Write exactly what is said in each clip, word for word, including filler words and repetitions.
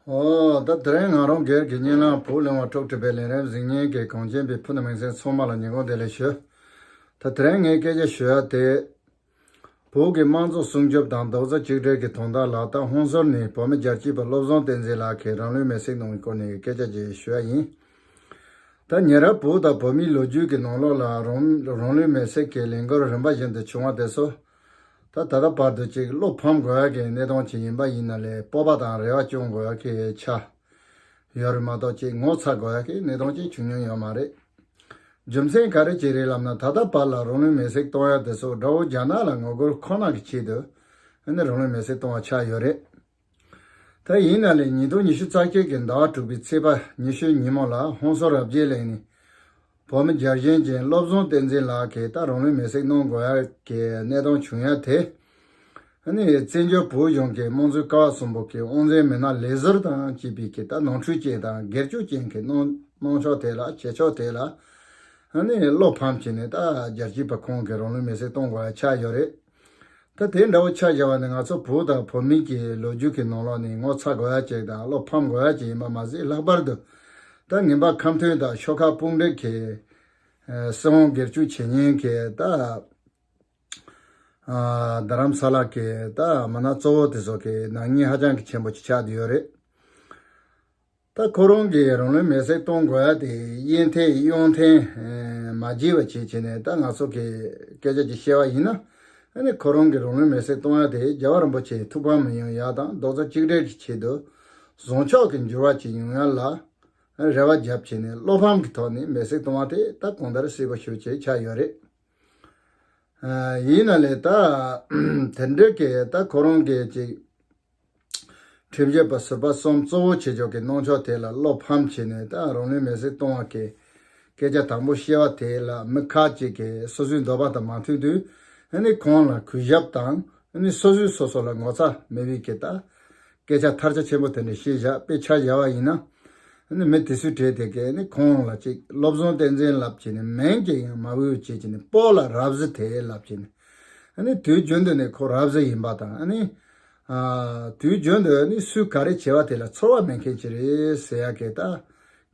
ཨོ། ད་དེ་རིང་ང་རང་སྒེར་གྱི་སྙན་ལམ་བོད་གླིང་བ་དྲུག་ཁྲི་པའི་ལས་རིམ་གཟིགས་མཁན་གྱི་གངས་ཅན་པའི་ཕུ་ནུ་མིང་སྲིང་ཚང་མ་ལ་ཉིན་གུང་བདེ་ལེགས་ཞུ། ད་དེ་རིང་ངས་སྐད་ཆ་ཞུ་ཡ་དེ། བོད་ཀྱི་དམངས་གཙོ་སྲུང་སྐྱོབ་དང་རྡོག་རྩ་གཅིག་སྒྲིལ་གྱི་དོན་དག་ལ། ད་ཧོན་སོར་ནས་བོད་མི་རྒྱལ་གཅེས་པ་བློ་བཟང་བསྟན་འཛིན་ལགས་ཀྱིས་རང་ལུས་མེར་སྲེག་གནང་བའི་སྐོར་ནས་སྐད་ཆ་ཅིག་ཞུ་ཡ་ཡིན། ད་ཉེ་རབས་བོད་དང་བོད་མིའི་ལོ་རྒྱུས་ཀྱི་ནང་ལོགས་ལ་རང་རང་ལུས་མེར་སྲེག་གི་ལས་འགུལ་རིམ་པ་བཞིན་དུ་བྱུང་བ་དེ་ཚོ། ད་ད་ལྟ་བར་དུ་ཅིག་བློ་ཕམ་དགོས་ཡ་གི་གནས་སྟངས་ཅིག་ཡིན་པ་ཡིན་ན་ལས། སྤོབས་པ་དང་རེ་བ་བཅོམ་དགོས་ཡ་གི་ཆ་ཡོད་རེད་མ་གཏོགས། ཅིག་ངོ་ཚ་དགོས་ཡ་གི་གནས་སྟངས་ཅིག་བྱུང་མྱོང་ཡོད་མ་རེད། རྒྱུ་མཚན་ག་རེ་ཅིག་རེད་ལབ་ན། ད་ལྟ་བར་ལ་རང་ལུས་མེར་སྲེག་གཏོང་ཡ་དེ་ཚོ་དགྲ་བོ་རྒྱ་ནག་ལ་ངོ་རྒོལ་ཁོ་ན་གི་ཆེད་དུ་ཨ་ནི་རང་ལུས་མེར་སྲེག་གཏོང་བ་ཆགས་ཡོད་རེད། ད་ཡིན་ན་ལས་ཉིས་སྟོང་ཉི་ཤུ་རྩ་བརྒྱད་ཀྱི་ཟླ་བ་དྲུག་པའི་ཚེས་པ་ཉི་ཤུ་ཉིན་མོ་ལ་ཧོན་སོར་རབ་རྒྱས་གླིང་ནས་བོད་མི་རྒྱལ་ཞེན་ཅན་བློ་བཟང་བསྟན་འཛིན་ལགས་ཀྱིས་ད་རང་ལུས་མེར་སྲེག་གནང་དགོས་ཡ་གི་གནས་སྟངས་བྱུང་ཡ་དེ། ཨ་ནི་བཙན་བྱོལ་བོད་གཞུང་གི་དམངས་གཙོའི་ཀ་བ་གསུམ་པོ་གི་དབང་འཛིན་མི་སྣ་ལས་ཟུར་དང་བཅས་པའི་གི་ད་ནོར་འཁྲུལ་ཅན་དང་སྒེར་གཅོད་ཅན་གྱི་གནང་གནང་ཕྱོགས་དེ་ལ། བྱེད་ཕྱོགས་དེ་ལ་ཨ་ནི་བློ་ཕམ་བྱས་ནས། ད་རྒྱལ་གཅེས་པ་ཁོང་གིས་རང་ལུས་མེར་སྲེག་གཏོང་དགོས་ཡ་ཆགས་ཡོད་རེད། ད་དེ་འདྲ་བོ་ཆ་བཞག་པ་ནི། ང་ཚོ་བོད་དང་བོད་མི་གི་ལོ་རྒྱུས་ཀྱི་ནང་ལོགས་ནས་ངོ་ཚ་དགོས་ཡ་ཅིག་དང་བློ་ཕམ་དགོས་ཡ་ཅིག་ཡིན་པ་མ་ཟད། ལྷག་པར་དུ་ད་ངན་པ་ཁ་འཐོར་དང་ཤོག་ཁག་དཔུང་སྒྲིག་གིས་ཨ་སྲིད་དབང་སྒེར་གཅོད་བྱེད་མཁན་གྱི་ད་ཨ་རྡ་རམ་ས་ལ་གི་ད་མི་སྣ་གཙོ་བོ་དེ་ཚོ་གི་ནག་ཉེས་ཧ་ཅང་གི་ཆེན་པོ་ཅིག་ཆགས་བསྡད་ཡོད་རེད། ད་ཁོ་རང་གིས་རང་ལུས་མེར་སྲེག་གཏོང་དགོས་ཡ་དེ་གཡེང་ཐེངས་གཡེང་ཐེངས་མ་བརྗེད་པ་བྱས་བྱས་ནས། ད་ང་ཚོ་གི་སྐད་ཆ་ཅིག་བཤད་པ་ཡིན་ན། ཨ་ནི་ཁོ་རང་གིས་རང་ལུས་མེར་སྲེག་གཏོང་ཡ་དེ་རྒྱལ་བ་རིན་པོ་ཆེའི་ཐུགས་ཕམ་མི་ཡོང་ཡ་དང་རྡོག་རྩ་གཅིག་སྒྲིལ་གྱི་ཆེད་དུ་བཟང་ཕྱོགས་ཀྱི་འགྱུར་བ་ཅིག་ཡོང་ཡ་ལ་རེ་བ་བརྒྱབ་བྱས་ནས། བློ་ཕམ་གྱི་ཐོག་ནས་མེར་སྲེག་གཏོང་བ་དེ་ད་གང་ལྟར་གསལ་པོ་ཞེ་པོ་ཅིག་ཆགས་ཡོད་རེད། ཨ་ཡིན་ན་ལས་ད་དེ་འདྲ་གི་ད་ཁོ་རང་གིས་ཅིག་ཁྲིམས་ཞིབ་པ་ཟུར་པ་གསུམ་གཙོ་བོ་བྱེད་ཕྱོགས་ཀྱི་གནང་ཕྱོགས་དེ་ལ་བློ་ཕམ་བྱས་ནས། ད་རང་ལུས་མེར་སྲེག་གཏོང་བ་གི་སྐད་ཆ་དང་པོ་བཤད་པ་དེ་ལ་མི་ཁག་ཅིག་གིས་སོ་སོའི་འདོད་པ་དང་མ་མཐུན་དུས། ཨ་ནི་ཁོང་ལ་གུས་ཞབས་དང་། ཨ་ནི་སོ་སོས་སོ་སོ་ལ་ངོ་ཚ་མེད་པའི་གི་ད་སྐད་ཆ་ཐལ་ཆ་ཆེན་པོ་དེ་འདྲ་བཤད་བཞག་པའི་ཆ་བཞག་པ་ཡིན་ན། ཨ་ནི་མི་དེ་ཚོའི་གྲས་དེ་གིས་ཨ་ནི་ཁོང་ལ་ཅིག་བློ་བཟང་བསྟན་འཛིན་ལབ་བྱས་ནས་མིང་ཅིག་ཡང་མ་འོས་བྱས་བྱས་ནས། སྤོ་ལགས་རབ་གཟི་དེ་ལབ་བྱས་ནས། ཨ་ནི་དུས་རྒྱུན་དུ་ནས་ཁོ་རབ་གཟི་ཡིན་པ་དང་། ཨ་ནི་ཨ་དུས་རྒྱུན་དུ་ནི་སུས་ག་རེ་བྱས་པ་དེ་ལ་ཚོར་བ་མེད་མཁན་ཅིག་རེད་ཟེར་ཡ་གི་ད་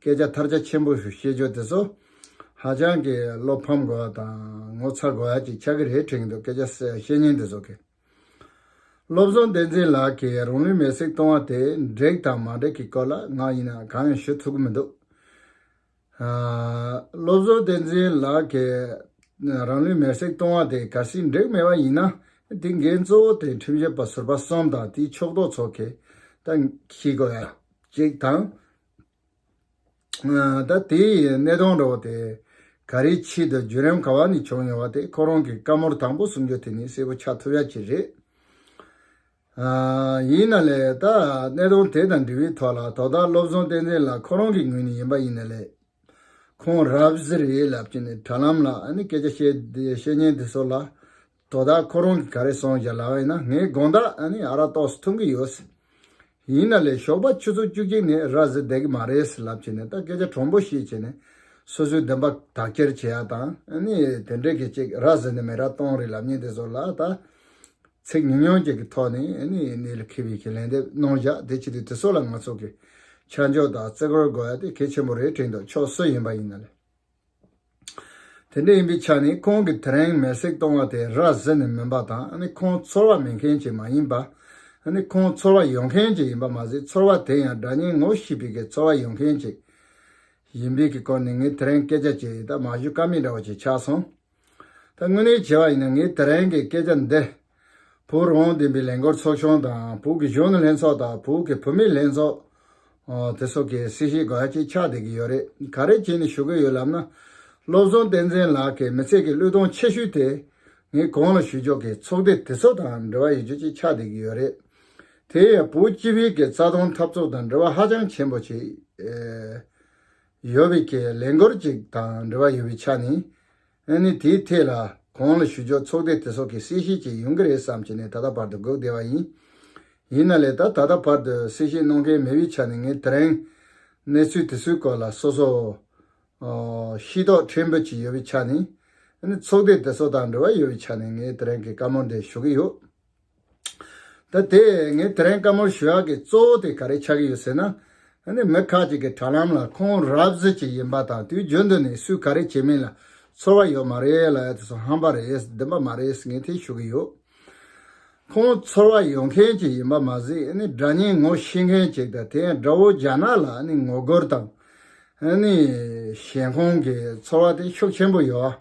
སྐད་ཆ་ཐལ་ཆ་ཆེན་པོ་ཞིག་བཤད་རྒྱུ་དེ་ཚོ་ཧ་ཅང་གི་བློ་ཕམ་དགོས་པ་དང་ངོ་ཚ་དགོས་ཡ་ཅིག་ཆགས་ཀྱི་རེད་དྲན་གྱི་འདུག་སྐད་ཆ་བཤད་མཁན་དེ་ཚོ་གི། བློ་བཟང་བསྟན་འཛིན་ལགས་ཀྱིས་རང་ལུས་མེར་སྲེག་གཏོང་བ་དེ་འགྲིག་དང་མ་འགྲིག་གི་སྐོར་ལ་ང་ཡིན་ན་གང་ཡང་ཞུ་ཐུབ་ཀྱི་མི་འདུག་ཨ་བློ་བཟང་བསྟན་འཛིན་ལགས་ཀྱིས་རང་ལུས་མེར་སྲེག་གཏོང་བ་དེ་གལ་སྲིད་འགྲིག་མེད་པ་ཡིན་ན། དེ་འགན་གཙོ་བོ་དེ་ཁྲིམས་ཞིབ་པ་ཟུར་པ་གསུམ་དང་དེའི་ཕྱོགས་གཏོགས་ཚོ་གིས་ད་འཁྱེར་དགོས་ཡ་གཅིག་དང་། ཨ་ད་དེའི་གནས་སྟངས་འདྲ་བོ་དེ་ག་རེའི་ཆེད་དུ་བརྒྱུད་རིམ་ག་བ་ནས་བྱུང་ཡོད་པ་དེ་ཁོ་རང་གི་བཀའ་མོལ་དང་པོ་གསུང་རྒྱུ་དེ་ནས་གསལ་པོ་ཆགས་ཐུབ་ཡ་ཅིག་རེད། ཨ་ཡིན་ན་ལས་ད་གནད་དོན་དེ་དང་འབྲེལ་བའི་ཐོག་ལ། དོ་བདག་བློ་བཟང་བསྟན་འཛིན་ལགས་ཁོ་རང་གི་ངོས་ནས་ཡིན་པ་ཡིན་ན་ལས། ཁོང་རབ་གཟི་རེད་ལབ་ཀྱི་ནས་དྲ་ལམ་ལ་ཨ་ནི་སྐད་ཆ་བཤད་བཤད་མཁན་དེ་ཚོ་ལ། དོ་བདག་ཁོ་རང་གིས་ག་རེ་གསུངས་བཞག་ལབ་པ་ཡིན་ན། ངས་དགོང་དག་ཨ་ནི་ཨ་རག་ཏོག་ཙམ་འཐུང་གི་ཡོད། ཡིན་ན་ལས་ཞོགས་པ་ཆུ་ཚོད་བཅུ་གཅིག་ནས་ར་བཟི་བསྡད་ཀྱི་མ་རེད་ལབ་བྱས་ནས། ད་སྐད་ཆ་དྲང་པོ་བཤད་བྱས་ནས་སོ་སོའི་བདེན་པ་དག་སྐྱེལ་བྱེད་ཡ་དང་། ཨ་ནི་དེ་འདྲས་ཀྱི་ཅིག་ར་བཟི་ནས་མེ་རག་གཏོང་རེད་ལབ་མཁན་དེ་ཚོ་ལ་ད་ཚིག་ཉུང་ཉུང་ཅིག་གི་ཐོག་ནས་ཨ་ནི་གནད་ལ་འཁེལ་བའི་གི་ལན་འདེབས་གནང་བཞག་དེ་བྱེད་དུས་དེ་ཚོ་ལ་ང་ཚོ་གི་ཆ་འཇོག་དང་བརྩི་བཀུར་དགོས་ཡ་དེ་གལ་ཆེན་པོ་རེད་དྲན་འདུག་ཕྱོགས་སུ་ཡིན་པ་ཡིན་ན་ལས། དེ་འདྲ་ཡིན་པའི་ཆ་ནས་ཁོང་གིས་དེ་རིང་མེར་སྲེག་གཏོང་བ་དེ་ར་བཟི་ནས་མིན་པ་དང་། ཨ་ནི་ཁོང་ཚོར་བ་མེད་མཁན་ཅིག་མ་ཡིན་པ། ཨ་ནི་ཁོང་ཚོར་བ་ཡོད་མཁན་ཅིག་ཡིན་པ་མ་ཟད། ཚོར་བ་དེ་ཡང་དགྲ་གཉེན་ངོ་ཤེས་པའི་གི་ཚོར་བ་ཡོད་མཁན་ཅིག་ཡིན་པའི་གི་སྐོར་ནས་ངས་དེ་རིང་སྐད་ཆ་ཅིག་ད་མ་ཞུ་ཀ་མེད་འདྲ་བོ་ཅིག་ཆགས་སོང་། ད་དངོས་གནས་བྱས་པ་ཡིན་ན། ངས་དེ་རིང་གི་སྐད་ཆ་འདི་བོད་རང་དབང་བདེན་པའི་ལས་འགུལ་ཚོགས་ཆུང་དང་། བོད་ཀྱི་གཞོན་ནུ་ལྷན་ཚོགས་དང་། བོད་ཀྱི་བུད་མེད་ལྷན་ཚོགས། ཨོ་དེ་ཚོ་གིས་གསལ་བཤད་དགོས་ཡ་ཅིག་ཆགས་བསྡད་ཀྱི་ཡོད་རེད། ག་རེ་བྱས་ནས་ཞུ་གི་ཡོད་ལབ་ན། བློ་བཟང་བསྟན་འཛིན་ལགས་ཀྱི་མི་ཚེ་གི་བློས་གཏོང་ཆེ་ཤོས་དེ། ངས་གོང་ལ་ཞུ་ཕྱོགས་ཀྱི་ཚོགས་སྡེ་དེ་ཚོ་དང་འབྲེལ་བ་ཡོད་རྒྱུ་ཅིག་ཆགས་བསྡད་ཀྱི་ཡོད་རེད། དེ་ཡང་བོད་སྤྱི་པའི་གི་རྩ་དོན་འཐབ་རྩོད་དང་འབྲེལ་བ་ཧ་ཅང་ཆེན་པོ་ཅིག་ཨེ་ཡོད་པའི་གི་ལས་འགུལ་ཅིག་དང་འབྲེལ་བ་ཡོད་པའི་ཆ་ནས། ཨ་ནི་དེའི་ཐད་ལ་གོང་ལ་ཞུ་ཕྱོགས་ཚོགས་སྡེ་དེ་ཚོ་གིས་གསལ་བཤད་ཅིག་ཡོང་གི་རེད་བསམ་བྱས་ནས་ད་ལྟ་བར་དུ་སྒུག་བསྡད་པ་ཡིན། ཡིན་ན་ལས་ད་ད་ལྟ་བར་དུ་གསལ་བཤད་གནང་མཁན་མེད་པའི་ཆ་ནས། ངས་དེ་རིང་གནས་ཚུལ་དེ་ཚོའི་སྐོར་ལ་སོ་སོ་ཨོ་ཤེས་རྟོགས་ཕྲན་བུ་ཅིག་ཡོད་པའི་ཆ་ནས། ཨ་ནི་ཚོགས་སྡེ་དེ་ཚོ་དང་འབྲེལ་བ་ཡོད་པའི་ཆ་ནས་ངས་དེ་རིང་གི་བཀའ་མོལ་འདི་ཞུ་གི་ཡོད། ད་དེ་ངས་དེ་རིང་བཀའ་མོལ་ཞུ་ཡག་གི་གཙོ་བོ་དེ་ག་རེ་ཆགས་ཀྱི་ཡོད་ཟེར་ན། ཨ་ནི་མི་ཁ་ཅིག་གི་དྲ་ལམ་ལ་ཁོང་རབ་གཟི་ཅིག་ཡིན་པ་དང་དུས་རྒྱུན་དུ་ནས་སུས་ག་རེ་བྱེད་མིན་ལ་ཚོར་བ་ཡོད་མ་རེད་ལབ་ཡ་དེ་ཚོ་ཧམ་པ་རེད། བདེན་པ་མ་རེད། ངས་དེ་ཞུ་གི་ཡོད། ཁོང་ཚོར་བ་ཡོད་མཁན་ཅིག་ཡིན་པ་མ་ཟད་ཨ་ནི་དགྲ་གཉེན་ངོ་ཤེས་མཁན་ཅིག་དང་དེ་ཡང་དགྲ་བོ་རྒྱ་ནག་ལ་ཨ་ནི་ངོ་རྒོལ་དང་ཨ་ནི་ཞེན་ཁོང་གི་ཚོར་བ་དེ་ཤུགས་ཆེན་པོ་ཡོད།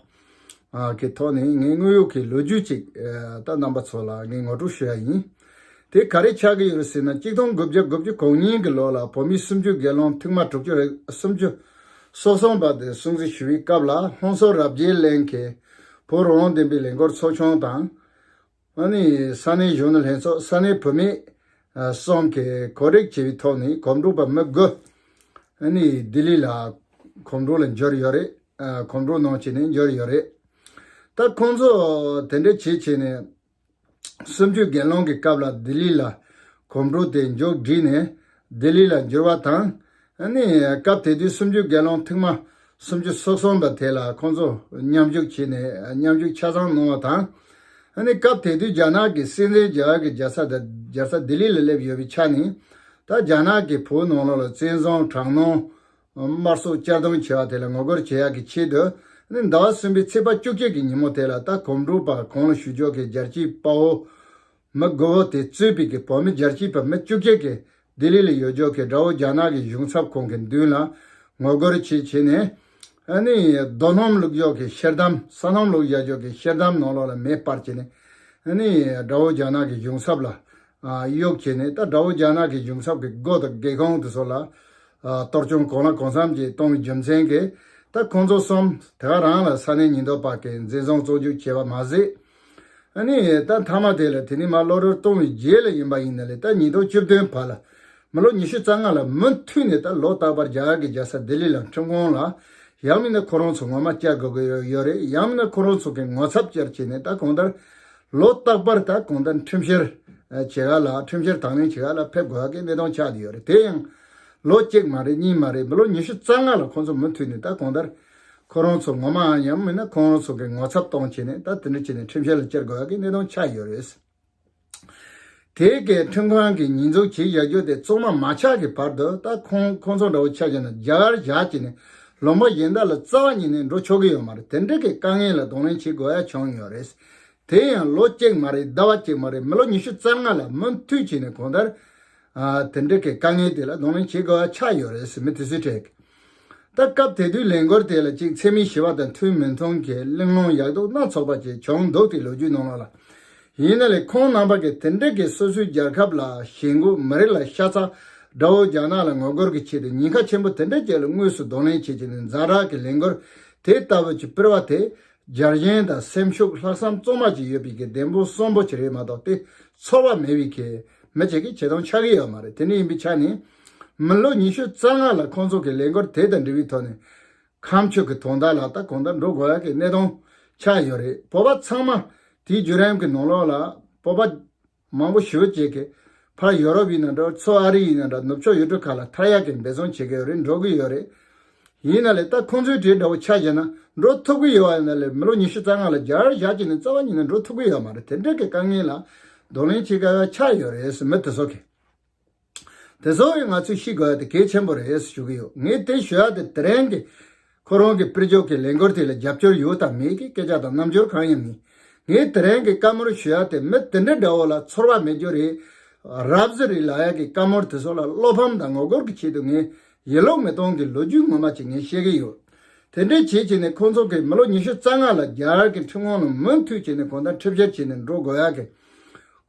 ཨ་གི་ཐོག་ནས་ངས་དངོས་ཡོད་ཀྱི་ལོ་རྒྱུས་ཅིག་ཨ་ད་རྣམ་པ་ཚོ་ལ་ངས་ངོ་སྤྲོད་ཞུ་ཡ་ཡིན། དེ་ག་རེ་ཆགས་ཀྱི་ཡོད་རེད་ཟེར་ན། གཅིག་སྟོང་དགུ་བརྒྱ་དགུ་བཅུ་གོ་གཉིས་ཀྱི་ལོ་ལ་བོད་མིའི་སུམ་ཅུ་སྒེར་ལངས་ཐེངས་མ་དྲུག་ཅུ་རེ་སུམ་ཅུ་སོ་གསུམ་པ་དེ་སྲུང་བརྩི་ཞུ་བའི་སྐབས་ལ་ཧོན་སུར་རབ་རྒྱས་གླིང་གི་བོད་རང་དབང་བདེན་པའི་ལས་འགུལ་ཚོགས་ཆུང་དང་། ཨ་ནི་ས་གནས་གཞོན་ནུ་ལྷན་ཚོགས། ས་གནས་བུད་མེད་ཨ་གསུམ་གྱིས་གོ་སྒྲིག་བྱས་པའི་ཐོག་ནས་གོམ་བགྲོད་པ་མི་དགུ་ཨ་ནི་ལྡི་ལི་ལ་གོམ་བགྲོད་ལ་འབྱོར་ཡོད་རེད། ཨ་གོམ་བགྲོད་གནང་བྱས་ནས་འབྱོར་ཡོད་རེད། ད་ཁོང་ཚོ་དེ་འདྲ་བྱས་བྱས་ནས་སུམ་ཅུ་སྒེར་ལངས་ཀྱི་སྐབས་ལ་ལྡི་ལི་ལ་གོམ་བགྲོད་དེ་མཇུག་བསྒྲིལ་ནས་ལྡི་ལི་ལ་འབྱོར་བ་དང་། ཨ་ནི་སྐབས་དེ་དུས་སུམ་ཅུ་སྒེར་ལངས་ཐེངས་མ་སུམ་ཅུ་སོ་གསུམ་པ་དེ་ལ་ཁོང་ཚོ་མཉམ་ཞུགས་བྱས་ནས་མཉམ་ཞུགས་ཆ་ཚང་གནང་བ་དང་། ཨ་ནི་སྐབས་དེ་དུས་རྒྱ་ནག་གི་སྲིད་འཛིན་རྒྱ་གར་གྱི་རྒྱལ་ས་དང་རྒྱལ་ས་ལྡི་ལི་ལ་སླེབས་ཡོད་པའི་ཆ་ནས། ད་རྒྱ་ནག་གིས་བོད་ནང་ལོགས་ལ་བཙན་བཟུང་དྲག་གནོན་དམར་གསོད་གཅར་རྡུང་བྱས་པ་དེ་ལ་ངོ་རྒོལ་བྱེད་ཡག་གི་ཆེད་དུ། ཨ་ནི་ཟླ་བ་གསུམ་པའི་ཚེས་པ་བཅུ་གཅིག་གི་ཉིན་མོ་དེ་ལ་ད་གོམ་བགྲོད་པ་གོང་ལ་ཞུས་ཕྱོགས་ཀྱི་རྒྱལ་གཅེས་དཔའ་བོ་མི་དགུ་བོ་དེ་གཙོས་པའི་གི་བོད་མི་རྒྱལ་གཅེས་པ་མི་བཅུ་གཅིག་གིས་ལྡི་ལི་ལ་ཡོད་ཕྱོགས་ཀྱི་དགྲ་བོ་རྒྱ་ནག་གི་གཞུང་ཚབ་ཁང་གི་མདུན་ལ་ངོ་རྒོལ་བྱེད་བྱས་ནས། ཨ་ནི་རྡོ་སྣུམ་བླུགས་ཕྱོགས་ཀྱི་ཤེལ་དམ། ས་སྣུམ་བླུགས་བཞག་ཕྱོགས་ཀྱི་ཤེལ་དམ་ནང་ལོགས་ལ་མེ་སྤར་བྱས་ནས། ཨ་ནི་དགྲ་བོ་རྒྱ་ནག་གི་གཞུང་ཚབ་ལ་ཨ་གཡུགས་བྱས་ནས། ད་དགྲ་བོ་རྒྱ་ནག་གི་གཞུང་ཚབ་ཀྱི་སྒོ་དང་སྒེའུ་ཁུང་དེ་ཚོ་ལ་ཨ་གཏོར་སྐྱོན་གང་ལ་གང་འཚམ་ཅིག་གཏོང་བའི་རྒྱུ་མཚན་གྱིས། ད་ཁོང་ཚོ་གསུམ་དེ་ག་རང་ལ་ས་གནས་ཉེན་རྟོག་པ་གིས་འཛིན་བཟུང་བཙོན་འཇུག་བྱས་པ་མ་ཟད། ཨ་ནི་ད་མཐའ་མ་དེ་ལ་དེ་ནས་མར་གློད་གྲོལ་གཏོང་བའི་རྗེས་ལ་ཡིན་པ་ཡིན་ན་ལས། ད་ཉིས་སྟོང་བཅུ་བདུན་བར་ལ་མི་ལོ་ཉི་ཤུ་རྩ་ལྔ་ལ་མུ་མཐུད་ནས་ད་ལོ་རྟག་པར་རྒྱ་གར་གྱི་རྒྱལ་ས་ལྡི་ལི་ལ་ཁྲིམས་ཁང་ལ་ཡང་མིན་ན་ཁོ་རང་ཚོ་ངོ་མ་བཅར་དགོས་ཀྱི་ཡོད་རེད། ཡང་མིན་ན་ཁོ་རང་ཚོ་གི་ངོ་ཚབ་བཅར་བྱས་ནས། ད་གང་ལྟར་ལོ་རྟག་པར་ད་གང་ལྟར་ཁྲིམས་བཤེར་བྱེད་ག་ལ། ཁྲིམས་བཤེར་དང་ལེན་བྱེད་ག་ལ་ཕེབས་དགོས་ཀྱི་གནས་སྟངས་ཆགས་བསྡད་ཡོད་རེད། དེ་ཡང་ལོ་གཅིག་མ་རེད། གཉིས་མ་རེད། མི་ལོ་ཉི་ཤུ་རྩ་ལྔ་ལ་ཁོང་ཚོ་མུ་མཐུད་ནས་ད་གང་ལྟར་ཁོ་རང་ཚོ་ངོ་མ་ཡང་མིན་ན་ཁོང་རང་ཚོ་གི་ངོ་ཚབ་གཏོང་བྱས་ནས། ད་དེ་འདྲ་བྱས་ནས་ཁྲིམས་བཤེར་ལ་བཅར་དགོས་ཀྱི་གནས་སྟངས་ཆགས་ཡོད་རེད། དེ་གའི་ཁྲིམས་ཁང་གི་ཉེས་འཛུགས་བྱས་བཞག་རྒྱུ་དེ་གཙང་མ་མ་ཆགས་ཀྱི་བར་དུ། ད་ཁོང་ཁོང་ཚོ་འདྲ་བོ་ཆ་བཞག་ན་རྒྱ་གར་བཞག་བྱས་ནས་ལུང་པ་གཞན་དག་ལ་རྩ་བ་ཉིད་ནས་འགྲོ་ཆོག་གི་ཡོད་མ་རེད། དེ་འདྲ་གི་དཀའ་ངལ་ལ་གདོང་ལེན་བྱེད་དགོས་ཡ་བྱུང་ཡོད་རེད། དེ་ཡང་ལོ་གཅིག་མ་རེད། ཟླ་བ་གཅིག་མ་རེད། མི་ལོ་ཉི་ཤུ་རྩ་ལྔ་ལ་མུ་མཐུད་བྱས་ནས་གང་ལྟར་ཨ་དེ་འདྲ་གི་དཀའ་ངལ་དེ་ལ་གདོང་ལེན་བྱེད་དགོས་ཡ་ཆགས་ཡོད་རེད་ཟེར། མི་དེ་ཚོས་དྲིས། ད་སྐབས་དེ་དུས་ལས་འགུལ་དེ་ལ་གཅིག་འཚེ་མེད་ཞི་བ་དང་མཐུན་མི་མཐུན་གྱི་གླེང་སློང་ཡག་སྡུག་སྣ་ཚོགས་པ་ཅིག་བྱུང་འདུག་དེ་ལོ་རྒྱུས་ནང་ལོགས་ལ། ཡིན་ན་ལས་ཁོང་རྣམ་པ་གིས་དེ་འདྲ་གི་སོ་སོའི་རྒྱལ་ཁབ་ལ་ཞེན་ཁོག་མི་རིགས་ལ་ཤ་ཚ། དགྲ་བོ་རྒྱ་ནག་ལ་ངོ་རྒོལ་གྱི་ཆེད་དུ་ཉེན་ཁ་ཆེན་པོ་དེ་འདྲ་ཅིག་ལ་དངོས་སུ་གདོང་ལེན་བྱེད་ཀྱི་ནས་ཛ་དྲག་གི་ལས་འགུལ་དེ་ལྟ་བུ་ཅིག་སྤེལ་བ་དེ། རྒྱལ་ཞེན་དང་སེམས་ཤུགས་ལྷག་བསམ་གཙང་མ་ཅིག་ཡོད་པའི་གི་ལྡེམ་པོ་གསོན་པོ་ཅིག་རེད་མ་གཏོགས། དེ་ཚོར་བ་མེད་པའི་གི་མི་ཅིག་གི་བྱེད་སྟངས་ཆགས་ཀྱི་ཡོད་མ་རེད། དེ་འདྲ་ཡིན་པའི་ཆ་ནས་མི་ལོ་ཉི་ཤུ་རྩ་ལྔ་ལ་ཁོང་ཚོ་གི་ལས་འགུལ་དེ་དང་འབྲེལ་བའི་ཐོག་ནས་ཁ་མཆུ་གི་དོན་དག་ལ་ད་གང་ལྟར་འགྲོ་དགོས་ཡ་གི་གནས་སྟངས་ཆགས་ཡོད་རེད། བོད་པ་ཚང་མ་དེའི་བརྒྱུད་རིམ་གྱི་ནང་ལོགས་ལ་བོད་པ་མང་པོ་ཞེ་པོ་ཅིག་གིས་ཕར་ཡོ་རོབ་ཡིན་ན་འདྲ། ཚུར་ཨ་རི་ཡིན་ན་འདྲ། ནུབ་ཕྱོགས་ཡུལ་གྲུ་ཁག་ལ་ཐར་ཡག་གི་འབད་བརྩོན་བྱེད་ཀྱི་ཡོད་རེད། འགྲོ་གི་ཡོད་རེད། ཡིན་ན་ལས་ད་ཁོང་ཚོའི་གྲས་འདྲ་བོ་ཆ་བཞག་ན་འགྲོ་ཐུབ་ཀྱི་ཡོད་པ་ཡིན་ན་ལས། མི་ལོ་ཉི་ཤུ་རྩ་ལྔ་ལ་རྒྱ་གར་བཞག་བྱས་ནས་རྩ་བ་ཉིད་ནས་འགྲོ་ཐུབ་ཀྱི་ཡོད་མ་རེད། དེ་འདྲ་གི་དཀའ་ངལ་ལ་གདོང་ལེན་བྱེད་དཀའ་བ་ཆགས་ཡོད་རེད་ཟེར། མི་དེ་ཚོ་གིས། དེ་ཚོ་ཡང་ང་ཚོས་ཤེས་དགོས་ཡ་དེ་གལ་ཆེན་པོ་རེད་ཟེར་ཞུ་གི་ཡོད། ངས་དེ་ཞུ་ཡ་དེ་དེ་རིང་གི་ཁོ་རང་གི་དཔེར་བརྗོད་ཀྱི་ལས་འགུལ་དེ་ལ་རྒྱབ་སྐྱོར་ཡོད་དང་མེད་ཀྱི་སྐད་ཆ་དང་རྣམ་འགྱུར་གང་ཡང་མིན། ངས་དེ་རིང་གི་བཀའ་མོལ་ཞུ་ཡ་དེ་མི་དེ་འདྲ་འདྲ་བོ་ལ་ཚོར་བ་མེད་རྒྱུ་རེད། རབ་གཟི་རེད་ལབ་ཡ་གི་བཀའ་མོལ་དེ་ཚོ་ལ་བློ་ཕམ་དང་ངོ་རྒོལ་གྱི་ཆེད་དུ་ངས་ཡིད་བློ་མི་གཏོང་གི་ལོ་རྒྱུས་ངོ་མ་ཅིག་ངས་བཤད་ཀྱི་ཡོད། དེ་འདྲའི་བྱེད་བྱས་ནས་ཁོང་ཚོ་གིས་མི་ལོ་ཉི་ཤུ་རྩ་ལྔ་ལ་རྒྱ་གར་གྱི་ཁྲིམས་ཁང་ལ་མུ་མཐུད་བྱས་ནས་གང་ལྟར་ཁྲིམས་བཤེར་བྱས་ནས་འགྲོ་དགོས་ཡ་གི།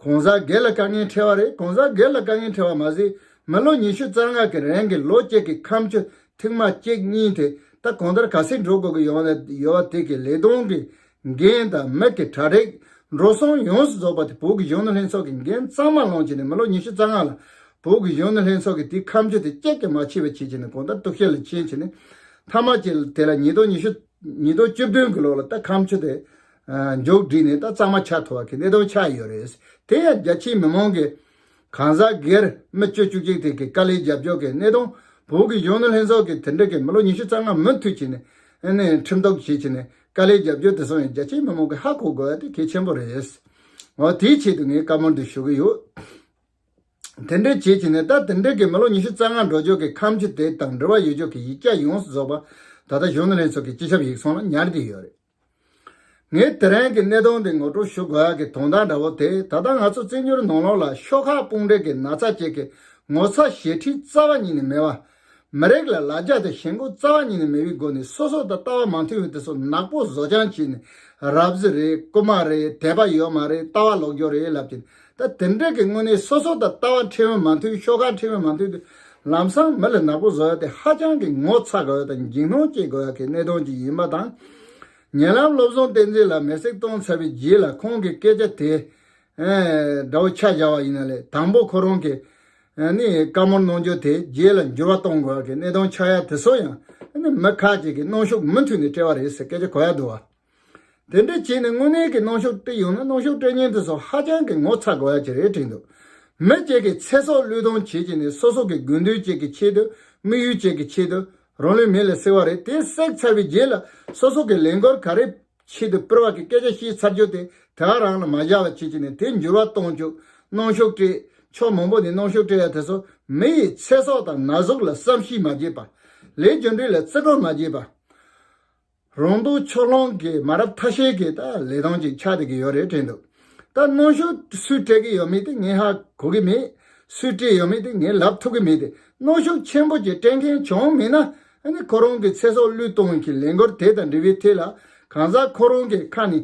གང་ཟག་སྒེར་ལ་དཀའ་ངལ་འཕྲད་པ་རེད། གང་ཟག་སྒེར་ལ་དཀའ་ངལ་འཕྲད་པ་མ་ཟད། མི་ལོ་ཉི་ཤུ་རྩ་ལྔ་གི་རིང་གི་ལོ་གཅིག་གི་ཁ་མཆུ་ཐེངས་མ་གཅིག་གཉིས་དེ་ད་གང་ལྟར་ག་ཚད་འགྲོ་དགོས་ཀྱི་ཡོད་ན་ཡོད་པ་དེ་གི་ལས་དོན་གྱི་འགན་དང་མི་གི་གྲ་སྒྲིག་འགྲོ་སོང་ཡོངས་སུ་རྫོགས་པ་དེ་བོད་ཀྱི་གཞོན་ནུ་ལྷན་ཚོགས་ཀྱི་འགན་གཙང་མ་བླངས་བྱས་ནས། མི་ལོ་ཉི་ཤུ་རྩ་ལྔ་ལ་བོད་ཀྱི་གཞོན་ནུ་ལྷན་ཚོགས་ཀྱི་དེ་ཁ་མཆུ་དེ་གཅིག་ཀྱང་མ་མཆིས་པ་བྱས་བྱས་ནས་གང་ལྟར་གཏུག་བཤེར་ལ་ཕྱིན་བྱས་ནས། མཐའ་མ་གཅིག་དེ་ལ་ཉིས་སྟོང་ཉི་ཤུ་ཉིས་སྟོང་བཅུ་བདུན་གྱི་ལོ་ལ་ད་ཁ་མཆུ་དེ་ཨ་མཇུག་བསྒྲིལ་ནས་ད་གཙང་མ་ཆགས་ཐུབ་པ་གི་གནད་དོན་ཆགས་ཡོད་རེད། དེ་ཡང་རྒྱ་ཆེའི་མི་མང་གི་གང་ཟག་སྒེར་མི་བཅུ་བཅུ་གཅིག་དེ་གི་དཀའ་ལས་རྒྱབ་སྐྱོར་གྱི་གནད་དོན། བོད་ཀྱི་གཞོན་ནུ་ལྷན་ཚོགས་ཀྱི་དེ་འདྲ་གི་མི་ལོ་ཉི་ཤུ་རྩ་ལྔ་མུ་མཐུད་བྱས་ནས་ཨ་ནི་ཁྲིམས་གཏུག་བྱས་བྱས་ནས་དཀའ་ལས་རྒྱབ་སྐྱོར་དེ་སོང་ཡང་རྒྱ་ཆེའི་མི་མང་གིས་ཧ་གོ་དགོས་ཡ་དེ་གལ་ཆེན་པོ་རེད། འོ་དེའི་ཆེད་དུ་ངས་བཀའ་མོལ་འདི་ཞུ་གི་ཡོད། དེ་འདྲའི་བྱེད་ཀྱི་ནས། ད་དེ་འདྲའི་གི་མི་ལོ་ཉི་ཤུ་རྩ་ལྔ་འགྲོ་ཆོག་གི་ཁམས་སྤྱི་དེ་དང་འབྲེལ་བ་ཡོད་ཆོག་གི་ཡིག་ཆ་ཡོངས་སུ་རྫོགས་པ་ད་ལྟ་གཞོན་ནུ་ལྷན་ཚོགས་ཀྱི་སྤྱི་ཁྱབ་ཡིག་ཚང་ལ་ཉར་བསྡད་ཡོད་རེད། ངས་དེ་རིང་གི་གནད་དོན་འདི་ངོ་སྤྲོད་ཞུ་དགོས་ཡག་གི་དོན་དག་འདྲ་བོ་དེ། ད་ལྟ་ང་ཚོ་བཙན་བྱོལ་ནང་ལོགས་ལ་ཤོག་ཁག་དཔུང་སྒྲིག་གི་ན་ཚ་བཅས་ཀྱི་ངོ་ཚ་ཞེ་ཁྲེལ་རྩ་བ་ཉིད་ནས་མེད་པ། མི་རིགས་ལ་ལ་རྒྱ་དང་ཞེན་ཁོག་རྩ་བ་ཉིད་ནས་མེད་པའི་སྒོ་ནས། སོ་སོ་དང་ལྟ་བ་མ་མཐུན་པའི་དེ་ཚོ་ནག་པོ་བཟོ་སྦྱང་བྱས་ནས། རབ་གཟི་རེད། རྐུ་མ་རེད། དད་པ་ཡོད་མ་རེད། ལྟ་བ་ལོག་སྦྱོར་རེད་ལབ་ཀྱིན། ད་དེ་འདྲ་གི་དངོས་གནས་སོ་སོ་དང་ལྟ་བ་འཁྲིལ་བ་མ་མཐུན། ཤོག་ཁག་འཁྲིལ་བ་མ་མཐུན་དུས། ལམ་སང་མི་ལ་ནག་པོ་བཟོ་ཡ་དེ་ཧ་ཅང་གི་ངོ་ཚ་དགོས་ཡ་དང་འཇིགས་སྣང་སྐྱེ་དགོས་ཡ་གི་གནད་དོན་ཅིག་ཡིན་པ་དང་། ཉེ་ལམ་བློ་བཟང་བསྟན་འཛིན་ལ་མེ་བསྲེགས་གཏོང་ཚར་བའི་རྗེས་ལ་ཁོང་གི་སྐད་ཆ་དེ། ཨེ། འདྲ་བོ་ཆ་བཞག་པ་ཡིན་ན་ལས། དང་པོ་ཁོ་རང་གི་ཨ་ནི་བཀའ་མོལ་གནང་རྒྱུ་དེ་རྗེས་ལ་འགྱུར་བ་གཏོང་དགོས་ཀྱི་གནད་དོན་ཆགས་ཡ་དེ་ཚོ་ཡང་ཨ་ནི་མི་ཁག་ཅིག་གིས་གནོན་ཤུགས་མུ་མཐུད་ནས་སྤྲད་པ་རེད་ཟེར་སྐད་ཆ་གོ་ཡ་འདུག་བ། དེ་འདྲ་བྱས་ནས་དངོས་གནས་ཀྱི་གནོན་ཤུགས་སྤྲད་ཡོང་ན། གནོན་ཤུགས་སྤྲད་མཁན་དེ་ཚོ་ཧ་ཅང་གི་ངོ་ཚ་དགོས་ཡ་ཅིག་རེད་དྲན་འདུག་མི་གཅིག་གི་ཚེ་སྲོག་བློས་གཏོང་བྱེད་ཀྱི་ནས། སོ་སོ་གི་དགོས་འདུན་གཅིག་གི་ཆེད་དུ། དམིགས་ཡུལ་གཅིག་གི་ཆེད་དུ། རང་ལུས་མེ་ལ་བསྲེགས་པ་རེད། དེ་བསྲེགས་ཚར་བའི་རྗེས་ལ་སོ་སོ་གི་ལས་འགུལ་ག་རེ་ཆེད་དུ་སྤེལ་བ་གི་སྐད་ཆ་བཤད་ཚར་རྒྱུ་དེ་དེ་ག་རང་ལ་མ་བཞག་པ་བྱེད་ཀྱི་ནས། དེ་འགྱུར་བ་གཏོང་བཅུག་གནོན་ཤུགས་སྤྲད། ཕྱོགས་མང་པོ་ནས་གནོན་ཤུགས་སྤྲད་ཡ་དེ་ཚོ་མི་ཡི་ཚེ་སྲོག་དང་ན་ཟུག་ལ་བསམ་ཤེས་མ་བྱས་པ། ལས་རྒྱུ་འབྲས་ལ་བརྩི་བཀུར་མ་བྱས་པ། རང་སྡུག་ཕྱོགས་ལྷུང་གི་མ་རབས་ཐ་ཤལ་གྱི་ད་ལས་སྟངས་ཅིག་ཆགས་བསྡད་ཀྱི་ཡོད་རེད་དྲན་འདུག་ད་གནོན་ཤུགས་སུས་སྤྲད་ཀྱི་ཡོད་མེད་དེ་ངས་ཧ་གོ་གི་མེད། སུས་སྤྲད་ཡོད་མེད་དེ་ངས་ལབ་ཐུབ་ཀྱི་མེད་དེ། གནོན་ཤུགས་ཆེན་པོ་ཅིག་སྤྲད་མཁན་བྱུང་མེད་ན། ཨ་ནི་ཁོ་རང་གི་ཚེ་སྲོག་བློས་གཏོང་གི་ལས་འགུལ་དེ་དང་འབྲེལ་བའི་ཐད་ལ་གང་ཟག་ཁོ་རང་གི་ཁ་ནས་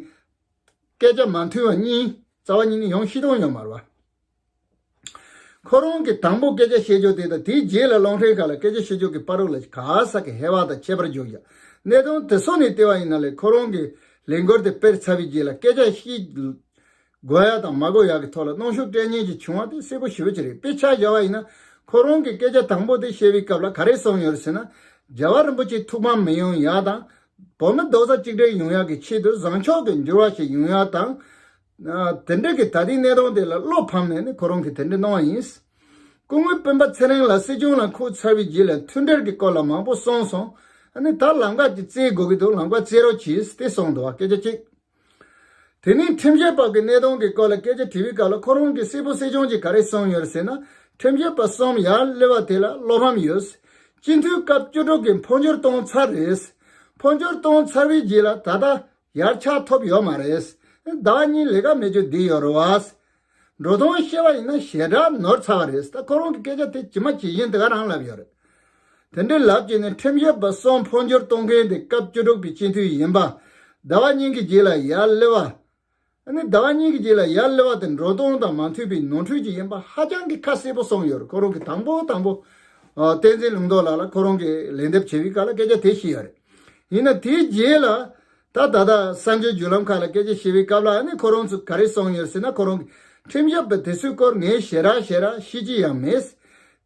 སྐད་ཆ་མ་མཐུན་པ་གཉིས་རྩ་བ་ཉིད་ནས་ཡོང་ཤེས་སྟངས་ཡོད་མ་རེད་བ། ཁོ་རང་གིས་དང་པོ་སྐད་ཆ་བཤད་རྒྱུ་དེ་དང་། དེའི་རྗེས་ལ་རླུང་འཕྲིན་ཁང་ལ་སྐད་ཆ་བཤད་རྒྱུ་གི་བར་རོ་ལ་ག་ས་གི་ཧེ་བག་དང་ཁྱད་པར་འཇོག་ཡ། གནད་དོན་དེ་ཚོ་ནས་བལྟས་པ་ཡིན་ན་ལས། ཁོ་རང་གི་ལས་འགུལ་དེ་སྤེལ་ཚར་བའི་རྗེས་ལ་སྐད་ཆ་བཤད་དགོས་ཡ་དང་མ་དགོས་ཡ་གི་ཐོག་ལ་གནོན་ཤུགས་སྤྲད་མཁན་ཅིག་བྱུང་བ་དེ་གསལ་པོ་ཞེ་པོ་ཅིག་རེད། དཔེ་ཆ་བཞག་པ་ཡིན་ན། ཁོ་རང་གིས་སྐད་ཆ་དང་པོ་དེ་བཤད་པའི་སྐབས་ལ་ག་རེ་གསུངས་ཡོད་རེད་ཟེར་ན། རྒྱལ་བ་རིན་པོ་ཆེ་ཐུགས་ཕམ་མི་ཡོང་ཡ་དང་། བོད་མི་རྡོག་རྩ་གཅིག་སྒྲིལ་ཡོང་ཡག་གི་ཆེད་དུ་བཟང་ཕྱོགས་ཀྱི་འགྱུར་བ་ཞིག་ཡོང་ཡག་དང་། ཨ། དེ་འདྲ་གི་ད་ལྟའི་གནས་སྟངས་དེ་ལ་བློ་ཕམ་ནས་ནི་ཁོ་རང་གིས་དེ་འདྲ་གནང་བ་ཡིན། སྐུ་ངོ་སྤེན་པ་ཚེ་རིང་ལགས་སྲིད་སྐྱོང་ལ་འཁོད་ཚར་བའི་རྗེས་ལ་མཐུན་སྒྲིལ་གྱི་སྐོར་ལ་མང་པོ་གསུངས་སོང་། ཨ་ནི་ད་ལམ་ཁ་ཅིག་བཙལ་དགོས་ཀྱི་འདུག་ལམ་ཁ་བཙལ་རོགས་གྱིས་དེ་གསུངས་འདུག་བ། སྐད་ཆ་གཅིག་དེ་ནས་ཁྲིམས་ཞིབ་པ་གི་གནད་དོན་གྱི་སྐོར་ལ་སྐད་ཆ་དྲིས་པའི་སྐབས་ལ་ཁོ་རང་གིས་གསལ་པོ་གསལ་རྐྱང་ཅིག་ག་རེ་གསུངས་ཡོད་རེད་ཟེར་ན། ཁྲིམས་ཞིབ་པ་གསུམ་ཡར་སླེབས་པ་དེ་ལ་བློ་ཕམ་ཡོད། སྤྱི་འཐུས་སྐབས་བཅུ་དྲུག་གི་འཕོ་འགྱུར་བཏང་ཚར་རེད། འཕོ་འགྱུར་བཏང་ཚར་བའི་རྗེས་ལ་ད་ལྟ་ཡར་ཆགས་ཐུབ་ཡོད་མ་རེད། ཟླ་བ་གཉིས་ལས་ཀ་མེད་རྒྱུ་བསྡད་ཡོད་རེད་བ། འགྲོ་སྟངས་བཤད་པ་ཡིན་ན་ཞེ་དྲག་ནོར་ཚར་བ་རེད། ད་ཁོ་རང་གི་སྐད་ཆ་དེ་ཇི་མ་ཇི་བཞིན་དེ་ག་རང་ལབ་ཡོད་རེད། དེ་འདྲའི་ལབ་བྱས་ནས་ཁྲིམས་ཞིབ་པ་གསུམ་འཕོ་འགྱུར་གཏོང་མཁན་དེ་སྐབས་བཅུ་དྲུག་པའི་སྤྱི་འཐུས་ཡིན་པ། ཟླ་བ་གཉིས་ཀྱི་རྗེས་ལ་ཡར་སླེབས་པ། ཨ་ནི་ཟླ་བ་གཉིས་ཀྱི་རྗེས་ལ་ཡར་སླེབས་པ་དེ་འགྲོ་སྟངས་དང་མ་མཐུན་པའི་ནོར་འཁྲུལ་ཅིག་ཡིན་པ་ཧ་ཅང་གི་ཁ་གསལ་པོ་གསུངས་ཡོད་རེད། ཁོ་རང་གིས་དང་པོ་དང་པོ། ཨ། བསྟན་འཛིན་ལུང་རྟོགས་ལགས་ལ་ཁོ་རང་གིས་ལན་འདེབས་བྱེད་པའི་སྐབས་ལ་སྐད་ཆ་དེ་བཤད་ཡོད་རེད། ཡིན་ན་དེའི་རྗེས་ལ་ད་ད་ལྟ་གསར་འགྱུར་བརྒྱུད་ལམ་ཁག་ལ་སྐད་ཆ་བཤད་པའི་སྐབས་ལ་ཨ་ནི་ཁོ་རང་ཚོས་ག་རེ་གསུངས་ཡོད་ཟེར་ན། ཁོ་རང་གིས་ཁྲིམས་ཞིབ་པ་དེ་ཚོའི་སྐོར་ངས་ཞེ་དྲག་ཞེ་དྲག་ཤེས་ཀྱི་ཡང་མེད།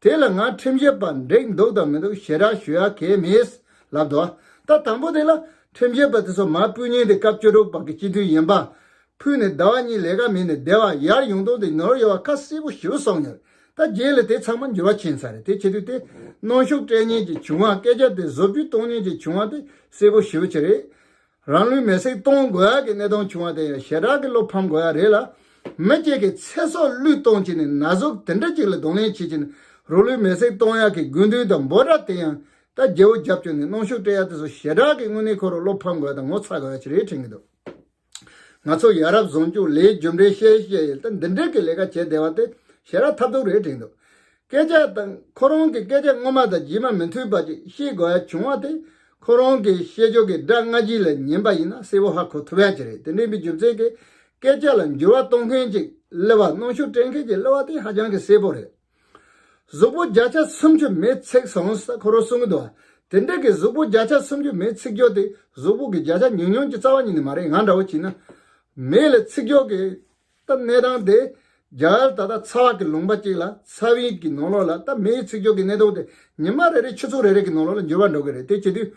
དེ་ལ་ང་ཁྲིམས་ཞིབ་པ་འགྲིག་འདུག་དང་མི་འདུག་ཞེ་དྲག་ཞུ་ཡ་གང་ཡང་མེད་ལབ་འདུག་ད་དང་པོ་དེ་ལ་ཁྲིམས་ཞིབ་པ་དེ་ཚོ་མར་ཕུད་མཁན་དེ་སྐབས་བཅུ་དྲུག་པ་གི་སྤྱི་འཐུས་ཡིན་པ། ཕུད་ནས་ཟླ་བ་གཉིས་ལས་ཀ་མེད་ནས་སྡེ་བ་ཡར་ཡོང་སྟངས་དེ་ནོར་ཡོད་པ་ཁ་གསལ་པོ་ཞེ་པོ་གསུངས་ཡོད། ད་རྗེས་ལ་དེ་ཚང་མ་འགྱུར་བ་ཕྱིན་ཚར་རེད། དེ་བྱེད་དུས་དེ་གནོན་ཤུགས་སྤྲད་མཁན་གྱི་བྱུང་བ། སྐད་ཆ་དེ་བཟོ་བཅོས་གཏོང་མཁན་གྱི་བྱུང་བ་དེ་གསལ་པོ་ཞེ་པོ་ཅིག་རེད། རང་ལུས་མེར་སྲེག་གཏོང་དགོས་ཡག་གི་གནད་དོན་བྱུང་བ་དེ་ཡང་ཞེ་དྲག་གི་བློ་ཕམ་དགོས་ཡག་རེད་ལ། མི་གཅིག་གི་ཚེ་སྲོག་བློས་གཏོང་བྱས་ནས་ན་ཟུག་དེ་འདྲ་ཅིག་ལ་གདོང་ལེན་བྱེད་ཀྱིན་རང་ལུས་མེར་སྲེག་གཏོང་ཡག་གི་དགོས་འདུན་དང་འབོད་སྒྲ་དེ་ཡང་ད་བརྗེ་བོ་རྒྱབ་བཅུག་ནས་གནོན་ཤུགས་སྤྲད་ཡག་དེ་ཚོ་ཞེ་དྲག་གི་དངོས་གནས་ཁོ་རང་བློ་ཕམ་དགོས་ཡག་དང་ངོ་ཚ་དགོས་ཡག་ཅིག་རེད་དྲན་གྱི་འདུག་ང་ཚོ་ཡ་རབས་བཟང་སྤྱོད་ལས་རྒྱུ་འབྲས་བཤད་བཤད་ཡིན་ད་འདི་འདྲ་གི་ལས་ཀ་བྱས་བསྡད་པ་དེ་ཞེ་དྲག་ཐབས་སྡུག་རེད་དྲན་འདུག་སྐད་ཆ་དང་ཁོ་རང་གི་སྐད་ཆ་སྔོན་མ་དང་རྗེས་མ་མི་མཐུན་པ་ཅིག་བཤད་དགོས་ཡ་བྱུང་བ་དེ་ཁོ་རང་གི་བཤད་རྒྱུ་གི་སྒྲ་སྔ་རྗེས་ལ་ཉན་པ་ཡིན་ན་གསལ་པོ་ཧ་གོ་ཐུབ་ཡ་ཅིག་རེད། དེ་འདྲའི་མི་རྒྱུ་མཚན་གྱིས་སྐད་ཆ་ལ་འགྱུར་བ་གཏོང་མཁན་ཅིག་སླེབས་པ་གནོན་ཤུགས་སྤྲད་མཁན་ཅིག་སླེབས་པ་དེ་ཧ་ཅང་གི་གསལ་པོ་རེད། གཟུགས་པོ་བརྒྱ་ཆ་སུམ་ཅུ་མེ་ཚིག་སོང་ས་ཁོ་རང་གསུང་གི་འདུག་དེ་འདྲ་གི་གཟུགས་པོ་བརྒྱ་ཆ་སུམ་ཅུ་མེ་ཚིག་རྒྱུ་དེ་གཟུགས་པོ་གི་བརྒྱ་ཆ་ཉུང་ཉུང་གི་རྩ་བ་ཉིད་ནས་མ་རེད། ང་འདྲ་བོ་བྱས་ན་མེ་ལ་ཚིག་རྒྱུ་གི་ད་གནས་སྟངས་དེ་རྒྱ་གར་ད་ལྟ་ཚ་བ་གི་ལུང་པ་གཅིག་ལ་ཚ་བའི་གི་ནང་ལོགས་ལ་ད་མེ་ཚིག་རྒྱུ་གི་གནས་སྟངས་དེ་ཉི་མ་རེ་རེ་ཆུ་ཚོད་རེ་རེ་གི་ནང་ལོགས་ལ་འགྱུར་བ་འགྲོ་གི་རེད། དེ་བྱེད་དུས་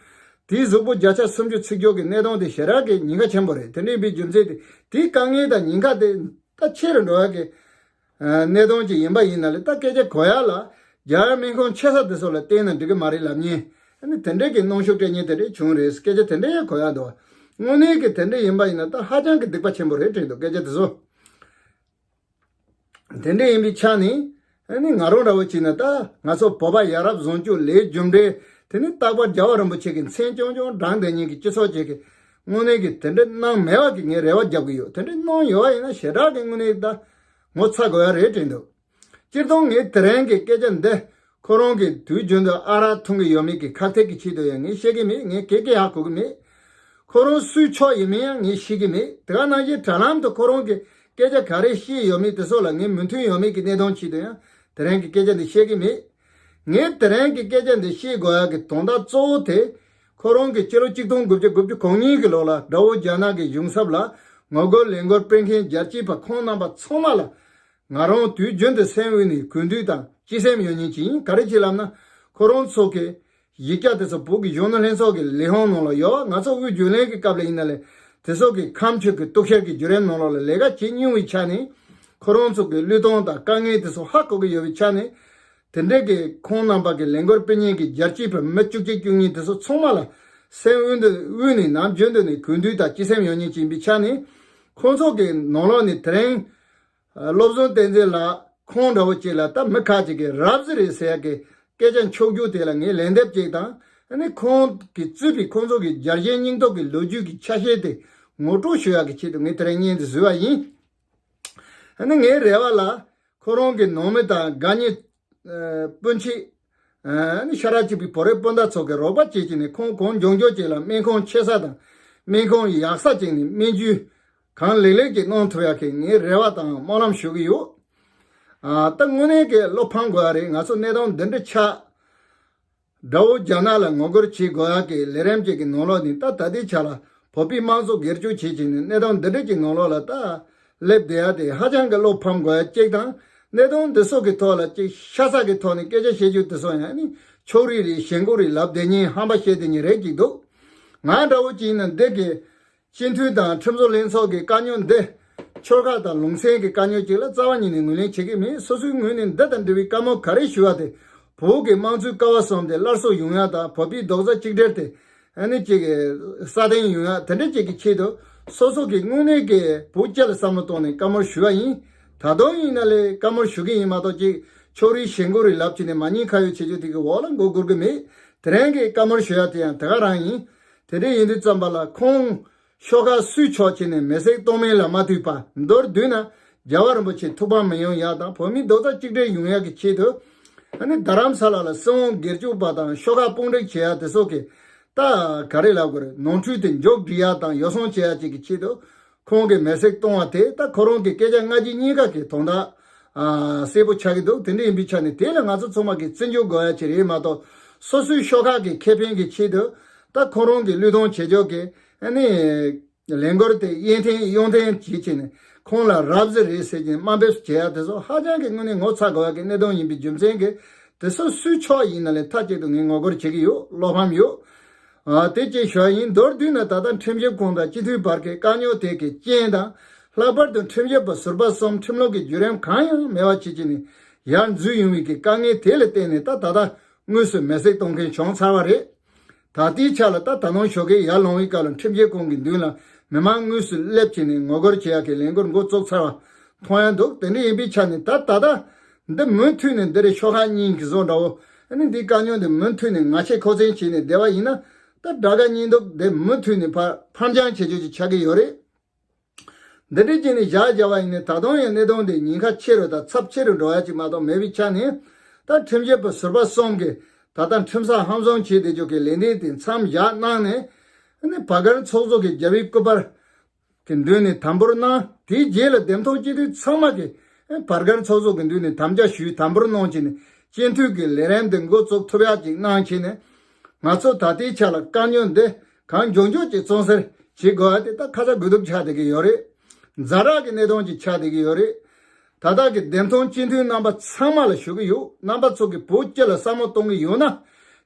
དེའི་གཟུགས་པོ་བརྒྱ་ཆ་སུམ་ཅུ་ཚིག་རྒྱུ་གི་གནས་སྟངས་དེ་ཞེ་དྲག་གི་ཉེན་ཁ་ཆེན་པོ་རེད། དེ་འདྲའི་བའི་རྒྱུ་མཚན་དེ་དེའི་དཀའ་ངལ་དང་ཉེན་ཁ་དེ་ད་ཆེ་རུ་འགྲོ་ཡག་གི་གནད་དོན་ཅིག་ཡིན་པ་ཡིན་ན་ལས། ད་སྐད་ཆ་གོ་ཡག་ལ་རྒྱ་གར་སྨན་ཁང་ཆེ་ས་དེ་ཚོ་ལ་བལྟས་ན་འགྲིག་གི་མ་རེད་ལབ་མཁན་ཨ་ནི་དེ་འདྲ་གི་གནོན་ཤུགས་སྤྲད་མཁན་དེ་འདྲ་བྱུང་རེད། སྐད་ཆ་དེ་འདྲ་ཡང་གོ་ཡག་འདུག་དངོས་གནས་ཀྱི་དེ་འདྲ་ཡིན་པ་ཡིན་ན་ད་ཧ་ཅང་གི་སྡིག་པ་ཆེན་པོ་རེད་དྲན་འདུག་སྐད་ཆ་དེ་ཚོ། དེ་འདྲ་ཡིན་པའི་ཆ་ནས་ ཨ་ནི་ང་རང་འདྲ་བོ་བྱས་ན་ད་ང་ཚོ་བོད་པ་ཡ་རབས་བཟང་སྤྱོད་ལས་རྒྱུ་འབྲས་དེ་ནི་རྟག་པར་རྒྱལ་བ་རིན་པོ་ཆེ་གི་མཚན་རྐྱང་རྐྱང་བགྲངས་བསྡད་མཁན་གྱི་སྤྱི་ཚོགས་ཅིག་གི་དངོས་གནས་ཀྱི་དེ་འདྲ་གནང་མེད་པ་གི་ངས་རེ་བ་རྒྱབ་གི་ཡོད། དེ་འདྲ་གནང་ཡོད་པ་ཡིན་ན་ཞེ་དྲག་གི་དངོས་གནས་ད་ངོ་ཚ་དགོས་ཡ་རེད་དྲན་འདུག་སྤྱིར་བཏང་ངས་དེ་རིང་གི་སྐད་ཆ་འདི་ཁོ་རང་གིས་དུས་རྒྱུན་དུ་ཨ་རག་འཐུང་གི་ཡོད་མེད་ཀྱི་ཁག་ཐེག་གི་ཆེད་དུ་ཡང་ངས་བཤད་ཀྱི་མེད། ངས་སྐད་སྐད་ཡག་གོ་གི་མེད། ཁོ་རང་སུའི་ཕྱོགས་ཡིན་མིན་ཡང་ངས་ཤེས་ཀྱི་མེད། དེ་ག་ནང་བཞིན་དྲ་ལམ་དུ་ཁོ་རང་གི་སྐད་ཆ་ག་རེ་བཤད་ཡོད་མེད་དེ་ཚོ་ལ་ངས་མོས་མཐུན་ཡོད་མེད་ཀྱི་གནས་སྟངས་ཆེད་དུ་ཡང་དེ་རིང་གི་སྐད་ཆ་འདི་བཤད་ཀྱི་མེད། ངས་དེ་རིང་གི་སྐད་ཆ་འདི་བཤད་དགོས་ཡག་གི་དོན་དག་གཙོ་བོ་དེ་ཁོ་རང་གིས་ཕྱི་ལོ་ཆིག་སྟོང་དགུ་བརྒྱ་དགུ་བཅུ་གོ་གཉིས་ཀྱི་ལོ་ལ་དགྲ་བོ་རྒྱ་ནག་གི་གཞུང་ཚབ་ལ་ངོ་རྒོལ་ལས་འགུལ་སྤེལ་མཁན་རྒྱལ་གཅེས་པ་ཁོང་རྣམ་པ་ཚང་མ་ལ་ང་རང་དུས་རྒྱུན་དུ་སེམས་དབུས་ནས་གུས་འདུད་དང་བརྩི་སེམས་ཡོད་མཁན་ཅིག་ཡིན། ག་རེ་བྱས་ལབ་ན་ཁོ་རང་ཚོ་གི་གཞིས་ཆགས་དེ་ཚོ་བོད་ཀྱི་གཞོན་ནུ་ལྷན་ཚོགས་ཀྱི་ལས་ཁུངས་ནང་ལ་ཡོད། ང་ཚོ་དབུས་རྒྱུན་ལས་ཀྱི་སྐབས་ལ་ཡིན་ན་ལས་དེ་ཚོ་གི་ཁམས་ཆོས་ཀྱི་གཏུག་བཤེར་གྱི་བརྒྱུད་རིམ་ནང་ལོགས་ལ་ལས་ཀ་བྱེད་མྱོང་བའི་ཆ་ནས་ཁོ་རང་ཚོ་གི་བློས་གཏོང་དང་དཀའ་ངལ་དེ་ཚོ་ཧ་གོ་གི་ཡོད་པའི་ཆ་ནས་དེ་འདྲའི་གི་ཁོང་རྣམ་པ་གི་ལས་འགུལ་སྤེལ་མཁན་གྱི་རྒྱལ་གཅེས་པ་མི་བཅུ་གཅིག་བཅུ་གཉིས་དེ་ཚོ་ཚང་མ་ལ་སེམས་དབུས་འདི་དབུས་ནས་ནམ་རྒྱུན་དུ་ནས་གུས་འདུད་དང་བརྩི་སེམས་ཡོད་མཁན་ཅིག་ཡིན་པའི་ཆ་ནས་ཁོང་ཚོ་གི་ནང་ལོགས་ནས་དེ་རིང་བློ་བཟང་བསྟན་འཛིན་ལགས་ཁོང་འདྲ་བོ་ཅིག་ལ་ད་མི་ཁ་ཅིག་གིས་རབ་གཟི་རེད་ཟེར་ཡག་གི་སྐད་ཆ་འཁྱོག་རྒྱུ་དེ་ལ་ངས་ལན་འདེབས་ཅིག་དང་ཨ་ནི་ཁོང་གིས་གཙོས་པའི་ཁོང་ཚོ་གི་རྒྱལ་ཞེན་སྙིང་སྟོབས་ཀྱི་ལོ་རྒྱུས་ཀྱི་ཆ་ཤས་དེ་ངོ་སྤྲོད་ཞུ་ཡག་གི་ཆེད་དུ་ངས་དེ་རིང་བརྙན་དེ་བཟོས་པ་ཡིན། ཨ་ནི་ངའི་རེ་བ་ལ་ཁོ་རང་གི་ནང་མི་དང་དགའ་ཉེ་སྤུན་མཆེད་ཨ་ནི་ཤ་ཁྲག་གཅིག་པའི་བོད་རིགས་སྤུན་ཟླ་ཚོ་གི་རོགས་པ་བྱེད་ཀྱི་ནས་ཁོང་གང་མགྱོགས་མགྱོགས་ཅིག་ལ་སྨན་ཁང་ཆེ་ས་དང་སྨན་ཁང་ཡག་ས་ཅིག་ནས་སྨན་བཅོས་གང་ལེགས་ལེགས་ཀྱིས་གནང་ཐུབ་ཡག་གི་ངས་རེ་བ་དང་སྨོན་ལམ་ཞུ་གི་ཡོད། ཨ་ད་དངོས་གནས་ཀྱི་བློ་ཕམ་དགོས་ཡ་རེད། ང་ཚོ་གནས་སྟངས་འདི་འདྲ་ཆགས། དགྲ་བོ་རྒྱ་ནག་ལ་ངོ་རྒོལ་བྱེད་དགོས་ཡག་གི་ལས་རིམ་ཅིག་གི་ནང་ལོགས་ནས་ད་ད་ལྟའི་ཆ་ལ་བོད་པའི་དམངས་གཙོ་སྒེར་གཅོད་བྱེད་ཀྱི་ནས་གནས་སྟངས་འདི་འདྲ་ཅིག་ནང་ལོགས་ལ་ད་སླེབས་བསྡད་ཡ་དེ་ཧ་ཅང་གི་བློ་ཕམ་དགོས་ཡ་གཅིག་དང་། གནད་དོན་འདི་སོགས་ཀྱི་ཐོག་ལ་ཅིག་ཤ་ཚ་གི་ཐོག་ནས་སྐད་ཆ་བཤད་རྒྱུ་དེ་ཚོ་ཡང་ནི་ཕྱོགས་རིས་རེད། ཞེན་ཁོག་རེད་ལབ་བསྡད་མཁན་ཧམ་པ་བཤད་བསྡད་མཁན་རེད་ཅིག་འདུག་ང་འདྲ་བོ་ཅིག་ཡིན་ན་འདི་གི་སྤྱི་འཐུས་དང་ཁྲིམས་བཟོ་ལྷན་ཚོགས་ཀྱི་དཀའ་རྙོག་འདི་ཆོལ་ཁ་དང་ལུང་ཚན་གྱི་དཀའ་རྙོག་ཅིག་ལ་རྩ་བ་ཉིད་ནས་ངོས་ལེན་བྱེད་ཀྱི་མེད། སོ་སོའི་ངོས་ནས་འདི་དང་འབྲེལ་བའི་བཀའ་མོལ་ག་རེ་ཞུ་བ་དེ་བོད་ཀྱི་དམངས་གཙོའི་ཀ་བ་གསུམ་དེ་སླར་གསོ་ཡོང་ཡ་དང་བོད་པའི་རྡོག་རྩ་གཅིག་སྒྲིལ་དེ་ཨ་ནི་ཅིག་གི་སྲ་བརྟན་ཡོང་ཡ་དེ་འདྲ་ཅིག་གི་ཆེད་དུ་སོ་སོ་གི་དངོས་གནས་ཀྱི་བོད་སྤྱི་ལ་བསམ་བློ་གཏོང་ནས་བཀའ་མོལ་ཞུ་བ་ཡིན། ད་དུང་ཡིན་ན་ལས་བཀའ་མོལ་ཞུ་གི་ཡིན་མ་གཏོགས་ཅིག་ཕྱོགས་རིས་ཞེན་ཁོག་རེད་ལབ་བྱས་ནས་མ་ཉེས་ཁ་གཡོག་བྱེད་རྒྱུ་དེ་གི་འོག་ལ་མགོ་སྒུར་གི་མེད། དེ་རིང་གི་བཀའ་མོལ་ཞུ་ཡ་དེ་ཡང་དེ་ག་རང་ཡིན། དེ་འདྲ་ཡིན་དུས་ཙམ་པ་ལ་ཁོང་ཤོག་ཁག་སུའི་ཕྱོགས་བྱས་ནས་མེ་སྲེག་གཏོང་མིན་ལ་མ་ལྟོས་པ་མདོར་བསྡུས་ན་རྒྱལ་བ་རིན་པོ་ཆེ་ཐུགས་ཕམ་མི་ཡོང་ཡ་དང་བོད་མིའི་རྡོག་རྩ་གཅིག་སྒྲིལ་ཡོང་ཡ་གི་ཆེད་དུ་ཨ་ནི་རྡ་རམ་ས་ལ་ལ་སྲིད་དབང་སྒེར་གཅོད་པ་དང་ཤོག་ཁག་དཔུང་སྒྲིག་བྱེད་ཡ་དེ་སོགས་ཀྱི་ད་ག་རེ་ལབ་དགོས་རེད། ནོར་འཁྲུལ་དེ་མགྱོགས་སྒྲིལ་ཡ་དང་ཡོ་བསྲང་བྱེད་ཡ་གཅིག་གི་ཆེད་དུ་ཁོང་གིས་མེ་སྲེག་གཏོང་བ་དེ་ད་ཁོ་རང་གི་སྐད་ཆ་སྔ་རྗེས་གཉིས་ཀ་གི་དོན་དག་ཨ་གསལ་པོ་ཆགས་ཀྱི་འདུག་དེ་འདྲ་ཡིན་པའི་ཆ་ནས་དེ་ལ་ང་ཚོ་ཚང་མ་གིས་བརྩི་འཇོག་དགོས་ཡ་ཅིག་རེད་མ་གཏོགས་སོ་སོའི་ཤོག་ཁག་གི་ཁེ་ཕན་གྱི་ཆེད་དུ་ད་ཁོ་རང་གི་བློས་གཏོང་བྱེད་ཕྱོགས་ཀྱི་ཨ་ནི་ལས་འགུལ་དེ་གཡས་འཐེན་གཡོན་འཐེན་བྱེད་བྱས་ནས་ཁོང་ལ་རབ་གཟི་རེད་ཟེར་གྱིན་དམའ་འབེབས་བྱེད་ཡ་དེ་ཚོ་ཧ་ཅང་གི་དངོས་གནས་ངོ་ཚ་དགོས་ཡ་གི་གནད་དོན་ཡིན་པའི་རྒྱུ་མཚན་གྱིས་དེ་ཚོ་སུའི་ཕྱོགས་ཡིན་ན་ལས་མཐའ་གཅིག་ཏུ་ངས་ངོ་རྒོལ་བྱེད་ཀྱི་ཡོད། བློ་ཕམ་ཡོད། ཨ་དེ་གཅིག་ཞུ་ཡ་ཡིན། མདོར་བསྡུས་ན་ད་ལྟ་ཁྲིམས་ཞིབ་ཁང་དང་སྤྱི་འཐུས་བར་གྱི་དཀའ་རྙོག་དེ་གི་རྐྱེན་དང་། ལྷག་པར་དུ་ཁྲིམས་ཞིབ་པ་ཟུར་པ་གསུམ་ཁྲིམས་ལུགས་ཀྱི་བརྒྱུད་རིམ་གང་ཡང་མེད་པ་བྱེད་ཀྱི་ནས་ཡར་འཛུལ་ཡོང་བའི་གི་དཀའ་ངལ་དེ་ལ་བརྟེན་ནས་ད་ད་ལྟ་དངོས་སུ་མེ་སྲེག་གཏོང་མཁན་བྱུང་ཚར་བ་རེད། ད་ལྟའི་ཆ་ལ་ད་ད་ནང་ཞོགས་ཀས་ཡར་ལངས་པའི་སྐབས་ལ་ཁྲིམས་ཞིབ་ཁང་གི་མདུན་ལ་མི་མང་དངོས་སུ་སླེབས་བྱས་ནས་ངོ་རྒོལ་བྱེད་ཡག་གི་ལས་འགུལ་འགོ་བཙུགས་ཚར་བ་མཐོང་ཡ་འདུག་དེ་འདྲ་ཡིན་པའི་ཆ་ནས་ད་ད་ལྟ་འདི་མུ་མཐུད་ནས་འདི་རེད། ཤོག་ཁག་གཉིས་ཀྱི་བཟོ་འདྲ་བོ་ཨ་ནི་འདིའི་དཀའ་རྙོག་འདི་མུ་མཐུད་ནས་ང་ཆེ་ཁོ་བཙན་བྱས་ནས་བསྡད་པ་ཡིན་ན་ད་དགྲ་དགའ་གཉེན་སྡུག་འདི་མུ་མཐུད་ནས་ཕར་ཕམ་རྐྱང་བྱེད་རྒྱུ་ཅིག་ཆགས་ཀྱི་ཡོད་རེད། འདི་འདྲའི་རྐྱེན་ནས་བཞག་བྱ་བ་ཡིན་ནའི་ད་དུང་ཡང་གནད་དོན་འདི་ཉེན་ཁ་ཆེ་རུ་དང་ཚབས་ཆེ་རུ་འགྲོ་ཡ་ཅིག་མ་གཏོགས་མེད་པའི་ཆ་ནས་ད་ཁྲིམས་ཞིབ་པ་ཟུར་པ་གསུམ་གྱིས་ད་ལྟ་ཁྲིམས་སར་ཧམ་བཟུང་བྱས་བསྡད་རྒྱུ་གི་ལས་དོན་དེ་མཚམས་བཞག་གནང་ནས་ཨ་ནི་བར་བརྒལ་ཚོགས་གཙོ་གི་རྒྱལ་བའི་སྐུ་པར་གྱི་མདུན་ནས་དམ་འབུལ་གནང་། དེའི་རྗེས་ལ་འདེམས་ཐོན་སྤྱི་འཐུས་ཚང་མ་གིས་བར་བརྒལ་ཚོགས་གཙོ་གི་མདུན་ནས་དམ་བཅའ་ཞུས་དམ་འབུལ་གནང་བྱས་ནས་སྤྱི་འཐུས་ཀྱི་ལས་རིམ་དེ་འགོ་བཙུགས་ཐུབ་ཡག་ཅིག་གནང་བྱས་ནས་ང་ཚོ་ད་ལྟའི་ཆ་ལ་དཀའ་རྙོག་འདི་གང་མགྱོགས་མགྱོགས་ཀྱིས་གཙང་སེལ་བྱེད་དགོས་པ་དེ་ད་ཁ་ཚ་དགོས་གཏུགས་ཆགས་བསྡད་ཀྱི་ཡོད་རེད། ཛ་དྲག་གི་གནད་དོན་ཅིག་ཆགས་བསྡད་ཀྱི་ཡོད་རེད། ད་ལྟ་གི་འདེམས་ཐོན་སྤྱི་འཐུས་རྣམ་པ་ཚང་མ་ལ་ཞུ་གི་ཡོད། རྣམ་པ་ཚོ་གིས་བོད་སྤྱི་ལ་བསམ་བློ་གཏོང་གི་ཡོད་ན།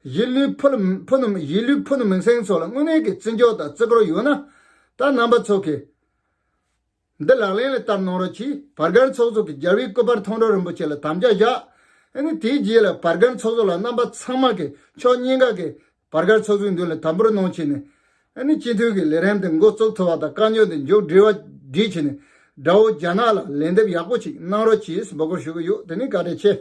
གཞིས་ལུས་ཕུ་ནུ་ཕུ་ནུ་གཞིས་ལུས་ཕུ་ནུ་མིང་སྲིང་ཚོ་ལ་དངོས་གནས་ཀྱི་བརྩི་འཇོག་དང་བརྩི་བཀུར་ཡོད་ན། ད་རྣམ་པ་ཚོ་གིས་འདི་ལག་ལེན་ལ་བསྟར་གནང་རོགས་གྱིས། བར་བརྒལ་ཚོགས་གཙོ་གི་རྒྱལ་བའི་སྐུ་པར་མཐོང་གྲོལ་རིན་པོ་ཆེ་ལ་དམ་བཅའ་བཞག་ཨ་ནི་དེའི་རྗེས་ལ་བར་བརྒལ་ཚོགས་གཙོ་ལ་རྣམ་པ་ཚང་མ་གིས་ཕྱོགས་གཉིས་ཀ་གི་བར་བརྒལ་ཚོགས་གཙོའི་མདུན་ལ་དམ་འབུལ་གནང་བྱས་ནས་ཨ་ནི་སྤྱི་འཐུས་ཀྱི་ལས་རིམ་དེ་འགོ་བཙུགས་ཐུབ་པ་དང་དཀའ་རྙོག་དེ་མགྱོགས་སྒྲིལ་བ་སྒྲིལ་བྱས་ནས་ དགྲ་བོ་རྒྱ་ནག་ལ་ལན་འདེབས་ཡག་པོ་ཅིག་གནང་རོགས་གྱིས་འབོད་སྐུལ་ཞུ་གི་ཡོད། དེ་ནི་བཀའ་དྲིན་ཆེ།